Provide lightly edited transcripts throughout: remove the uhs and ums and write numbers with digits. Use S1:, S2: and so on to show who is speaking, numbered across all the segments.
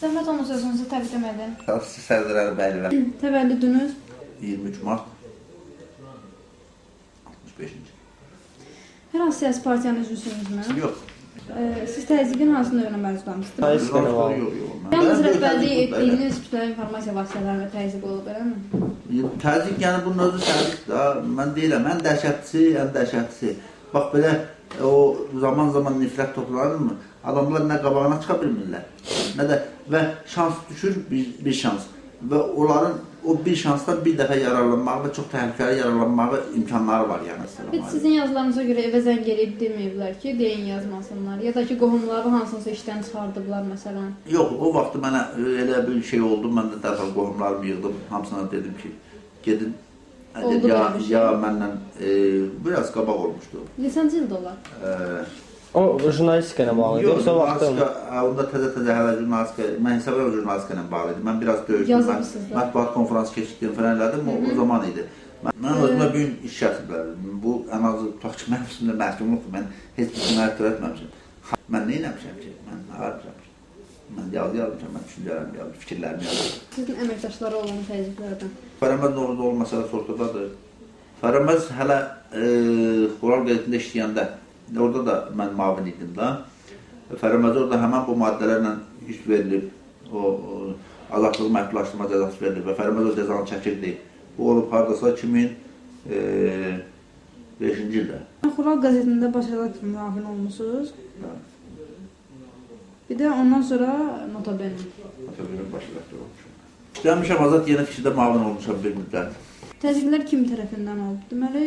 S1: Zəhmət olmasa özünüzü təqdim edin.
S2: Sərdar Əlibəyli.
S1: Təvəllüdünüz?
S2: 23 mart 65-ci.
S1: Hər hansı siyasi partiyanın üzvüsünüzmü?
S2: Yox.
S1: Siz təzyiqin hansı növünə məruz qalmısınız?
S3: Təzyiq nə var?
S2: Yox, yox.
S1: Yalnız rəhbərlik etdiyiniz kütləvi informasiya vasitələrində təzyiq olub, eləmi?
S2: Təzyiq, yəni bunun özü təzyiq da. Mən deyirəm, ən dəhşətlisi, ən dəhşətlisi. Bax belə o zaman-zaman nifrət toplanırmı? Adamlar nə qabağına çıxa bilmirlər, nə də və şans düşür, bir şans. Və onların o bir şansdan bir dəfə yararlanmağı və çox təhlükəli yararlanmağı imkanları var yəni.
S1: Heç sizin yazılarınıza görə evə zəng eləyib deməyiblər ki, deyin yazmasınlar. Ya da ki, qohumları hansınsa işdən çıxardıblar məsələn.
S2: Yox, o vaxtı mənə elə bir şey oldu, mən də dərhal qohumlarımı yığdım, hamısına dedim ki, gedin.
S1: Oldu
S2: ya,
S1: belə bir şey.
S2: Ya mənlə biraz qabaq olmuşdu.
S1: Neçənci ildə olar?
S3: O jurnalistika ilə bağlı idi,
S2: Yox,
S3: yoxsa vaxtı?
S2: Onda təzə-təzə hələ jurnalistika, mən hesab edirəm jurnalistika ilə bağlı idi. Mən biraz döyüşdüm, mən
S1: Yazılmışsınız da.
S2: mətbuat konfransı keçirdim falan elədim, o zaman idi. Mən özümə bir gün iş kəsiblər. Bu ən azı tutaq ki, mənim üstümdə məhkumluqdur. Mən heç bir cinayət törətməmişəm. Mən nə eləmişəm ki? Mən nə varmışam ki? Mən yazı yazmışam, mən düşüncələrimi yazmışam, fikirlərimi yazmışam.
S1: Sizin əməkdaşları olan təzyiqlərdən.
S2: Fərəməz Novruzlu məsələsi ortadadır. Fərəməz hələ Xural qəzetində işləyəndə, orada da mən mavin idim da. Fərəməz orada həmən bu maddələrlə iş verilib, o azadlığı məhdudlaşdırma cəzası verilib və Fərəməz o cəzanı çəkirdi. Bu olub hardasa 2005-ci ildə.
S1: Xural qəzetində baş redaktor müavini olmusunuz.
S2: Bəli.
S1: Bir də ondan sonra Nota Bene.
S2: Nota Bene baş redaktor olmuşam. İşləmişəm, Azad Yeni Fikirdə mavin olmuşam bir müddət.
S1: Təzyiqlər kim tərəfindən olub? Deməli,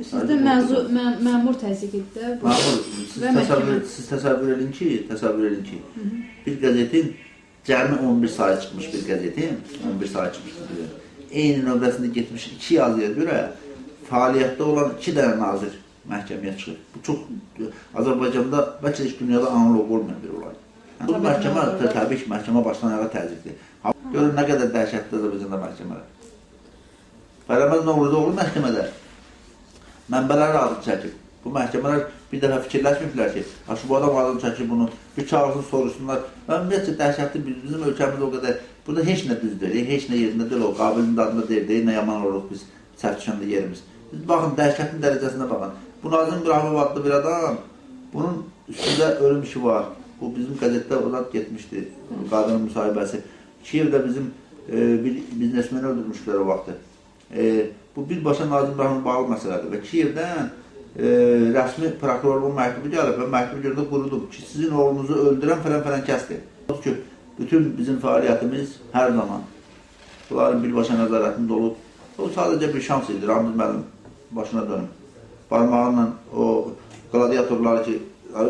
S1: sizdə məmur təzyiqidir də.
S2: Məmur, siz təsəvvür edin ki, bir qəzetin cəmi 11 sayı çıxmış bir qəzetin, 11 sayı çıxmışdır. Eyni nömrəsində getmiş iki yazıya görə fəaliyyətdə olan 2 dənə nazir məhkəməyə çıxır. Bu çox Azərbaycanda, bəlkə heç dünyada analog olmayan bir olay. Bu məhkəmə, təbii ki, məhkəmə başdan ayağa təzyiqdir. Görün nə qədər dəhşətli Azərbaycanda məhkəmələr. Fərəməz Novruzlu məhkəmədə mənbələr adını çəkib. Bu məhkəmələr bir dəfə fikirləşməyiblər ki, bu adam adını çəkib bunu, bir çağırsın, soruşsunlar. Və ümumiyyətcə dəhşətli bizim ölkəmiz o qədər, burada heç nə düz deyil, heç nə yerində deyil, o qabilin dadında deyil, nə yaman oluruq biz səhv düşəndə yerimiz. Biz baxın, dəhşətin dərəcəsinə baxın. Bu Nazim İbrahimov adlı bir adam, bunun üstündə ölüm işi var. Bu bizim qəzetdə o zat getmişdi, qadının müsahibəsi. Kiyevdə bizim bir biznesmeni öldürmüşdülər o vaxtı. Bu birbaşa Nazim İbrahimova bağlı məsələdir və Kiyevdən rəsmi prokurorluğun məktubu gəlib və məktubu görə də qurudub ki, sizin oğlunuzu öldürən fələn-fələn kəsdir. Ki, bütün bizim fəaliyyətimiz hər zaman bunların birbaşa nəzarətində olub. O sadəcə bir şans idi, Ramiz müəllim başına dönüb. Barmağıyla o qladiatorları ki,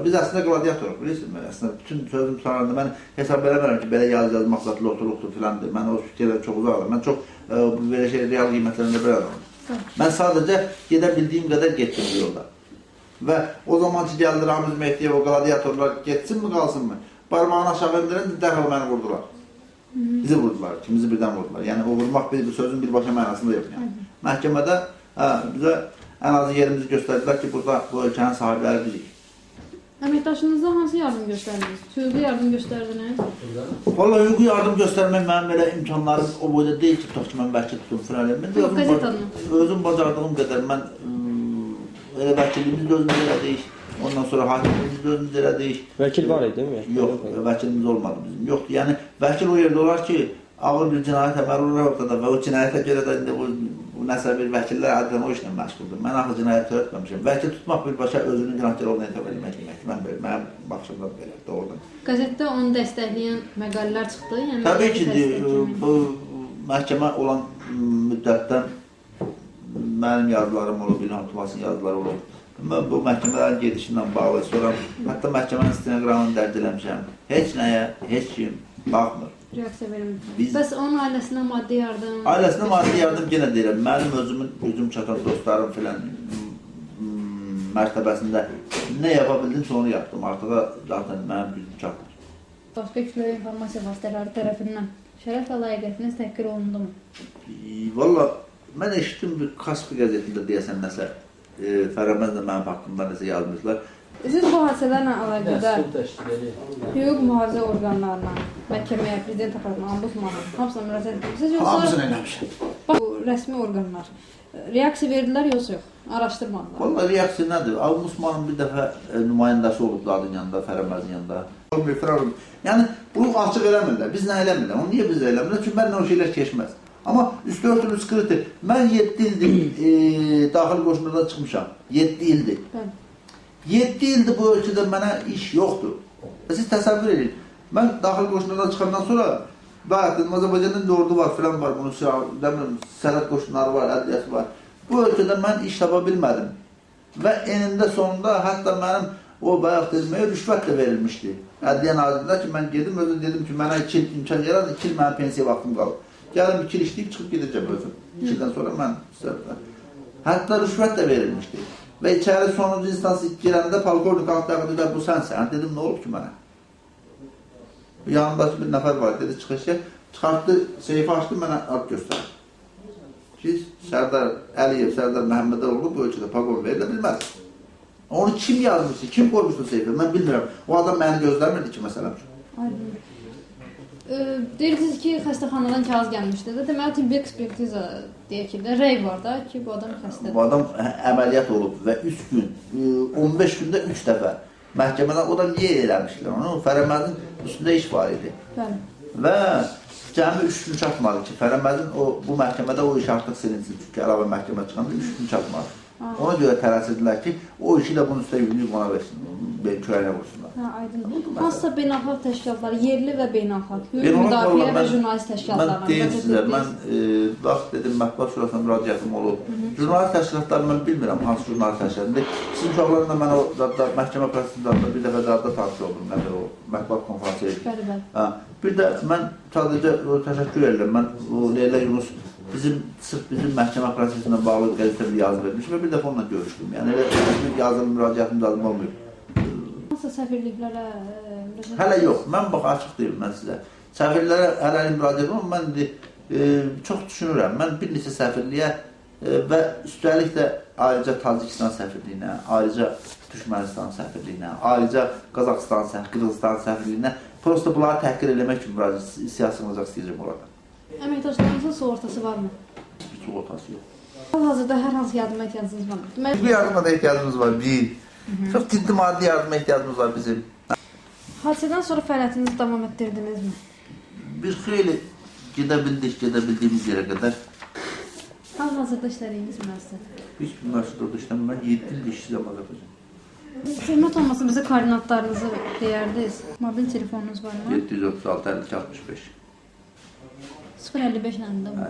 S2: biz əslində qladiatoruq, bilirsinizmi? Əslində bütün sözüm tutarında mən hesab eləmirəm ki, belə yazı yazmaq zətli oturuqdur filandır. Mən o fikirlərə çox uzaqım. Mən çox belə şey real qiymətləndirə bir adamım. Mən sadəcə gedə bildiyim qədər getdim bu yolda. Və o zaman ki, gəldi Ramiz Mehdiyev, o qladiatorlar getsin mi, qalsın mı? Barmağını aşağı indirən dərhal məni vurdular. Bizi vurdular, ikimizi birdən vurdular. Yəni o vurmaq bir sözün birbaşa mənasında yox. Yəni. Məhkəmədə bizə ən azı yerimizi göstərdilər ki, burada bu ölkənin sahibləri bizik.
S1: Əməkdaşınıza hansı yardım göstərdiniz? Hüquqi yardım göstərdiniz?
S2: Vallahi hüquqi yardım göstərmək mənim elə imkanlarım o boyda deyil ki, tutaq ki, mən vəkil tutum filan eləyim.
S1: Yox, qəzet adına.
S2: Özüm bacardığım qədər mən elə vəkilliyimiz də özümüz elədik. Ondan sonra hakimliyimiz də özümüz elədik.
S3: Vəkil var idi, değil mi?
S2: Yox, vəkilimiz olmadı bizim. Yoxdur. Yəni vəkil o yerdə olar ki, ağır bir cinayət əməli olar ortada və o cinayətə görə də indi bu nəsə bir vəkillər adətən o işlə məşğuldur. Mən axı cinayət törətməmişəm. Vəkil tutmaq birbaşa özünün günahkar olduğunu etiraf etmək deməkdir. Mən belə, mənim baxışımda belə, doğrudan.
S1: Qəzetdə onu dəstəkləyən məqalələr çıxdı. Yəni
S2: təbii ki, bu məhkəmə olan müddətdən mənim yazılarım olub, İlham Tumasın yazıları olub. Mən bu məhkəmələrin gedişindən bağlı sonra hətta məhkəmənin stenoqramını dərc eləmişəm. Heç nəyə, heç kim baxmır.
S1: Reaksiya vermir. Bəs onun ailəsinə maddi yardım?
S2: Ailəsinə maddi yardım yenə deyirəm. Mənim özümün gücüm çatan dostlarım filan mərtəbəsində nə yapa bildimsə onu yaptım. Artıq zaten mənim gücüm çatmır.
S1: Başqa kütləvi informasiya vasitələri tərəfindən şərəf və layiqətiniz təhqir olundu mu?
S2: Valla mən eşitdim bir Kaspi qəzetində deyəsən nəsə Fərəməzlə mənim haqqımda nəsə yazmışlar.
S1: Siz bu hadisələrlə əlaqədar hüquq mühafizə orqanlarına, məhkəməyə, prezident aparatına, ombudsmana, hamısına müraciət etmisiniz yoxsa
S2: Hamısını eləmişəm.
S1: Bax, bu rəsmi orqanlar reaksiya verdilər yoxsa yox? Araşdırmadılar.
S2: Vallahi reaksiya nədir? Ombudsmanın bir dəfə nümayəndəsi olub zadın yanında, Fərəməzin yanında. Olmuyor, filan olmuyor. Yəni bunu açıq eləmirlər. Biz nə eləmirlər? Onu niyə biz eləmirlər? Çünki mənlə o şeylər keçməz. Amma üstü örtülü skritdir. Mən 7 ildir daxil qoşunlardan çıxmışam. 7 ildir.
S1: Bəli.
S2: 7 ildir bu ölkədə mənə iş yoxdur. Siz təsəvvür edin. Mən daxil qoşunlardan çıxandan sonra bayaq dedim, Azərbaycanda ordu var, filan var, bunun silahı, sərhəd qoşunları var, ədliyyəsi var. Bu ölkədə mən iş tapa bilmədim. Və enində sonunda hətta mənim o bayaq dedim, rüşvət də verilmişdi. Ədliyyə Nazirliyində ki, mən gedim, özüm dedim ki, mənə 2 il imkan yaradın, 2 il mənim pensiya vaxtım qalıb. Gəlim 2 il işləyib çıxıb gedəcəm özüm. 2 ildən sonra mən hətta rüşvət də verilmişdi. Və içəri sonuncu instansiya girəndə polkovnik qalxdı, dedi, bu sənsən. Dedim, nə olub ki mənə? Yanındakı bir nəfər var, dedi, çıxışa, çıxartdı, seyfi açdı, mənə ad göstərdi. Ki, Sərdar Əliyev, Sərdar Məhəmmədoğlu bu ölkədə paqon verilə bilməz. Onu kim yazmışdı, kim qoymuşdu seyfə, mən bilmirəm. O adam məni gözləmirdi ki, məsələn.
S1: Deyirsiniz ki, xəstəxanadan kağız gəlmişdi də. Deməli, tibbi ekspertiza deyək ki, də rəy var da ki, bu adam xəstədir.
S2: Bu adam əməliyyat olub və 3 gün, 15 gündə 3 dəfə məhkəmədən o da niyə eləmişdilər onu? Fərəməzin üstündə iş var idi.
S1: Bəli.
S2: Və cəmi 3 gün çatmadı ki, Fərəməzin bu məhkəmədə o iş artıq silinsin. Çünki əlavə məhkəmə çıxanda 3 gün çatmadı. Ona görə tələsirdilər ki, o işi də bunun üstə yükləyib ona versin, kürəyinə vursunlar.
S1: Hə, aydın. Hansısa beynəlxalq təşkilatlar, yerli və beynəlxalq, hüquq
S2: Beynəlxalq
S1: müdafiə və
S2: mən-
S1: jurnalist təşkilatlarına
S2: Mən deyim
S1: müraciət
S2: sizə,
S1: etdiniz?
S2: mən bax dedim, Mətbuat Şurasına müraciətim olub. Jurnalist təşkilatları mən bilmirəm hansı jurnalist təşkilatında. Sizin uşaqlarla mən o zadda, məhkəmə prosesində bir dəfə zadda tanış oldum, nədir o mətbuat konfransı idi.
S1: Bəli, bəli.
S2: Hə, bir də mən sadəcə təşəkkür edirəm. Mən o Leyla Yunus bizim sırf bizim məhkəmə prosesindən bağlı qəzetə bir yazı vermiş və bir dəfə onunla görüşdüm. Yəni elə rəsmi yazılı müraciətim zadım olmayıb.
S1: Hansısa səfirliklərə müraciət
S2: Hələ yox. Mən bax açıq deyim mən sizə. Səfirlərə hələ müraciət olmur. Mən indi çox düşünürəm. Mən bir neçə səfirliyə və üstəlik də ayrıca Tacikistan səfirliyinə, ayrıca Türkmənistan səfirliyinə, ayrıca Qazaxıstan səfirliyinə, Qırğızistan səfirliyinə prosta bunları təhqir eləmək üçün müraciət siyasi sığınacaq istəyəcəm orada.
S1: Əməkdaşlarınızın sığortası varmı?
S2: Heç bir sığortası yox.
S1: Hal-hazırda hər hansı yardıma ehtiyacınız varmı? Deməli,
S2: Bu yardıma da ehtiyacımız var bir. Çox ciddi maddi yardıma ehtiyacımız var bizim.
S1: Hadisədən sonra fəaliyyətinizi davam etdirdinizmi?
S2: Bir xeyli gedə bildik, gedə bildiyimiz yerə qədər.
S1: Hal-hazırda işlədiyiniz müəssisədə.
S2: Heç bir müəssisədə orada işləmirəm. Mən 7 ildir işsizəm Azərbaycan.
S1: Zəhmət olmasa bizə koordinatlarınızı deyərdiniz. Mobil telefonunuz varmı?
S2: 736 52 65.
S1: 055 ilə də bu.
S2: Hə.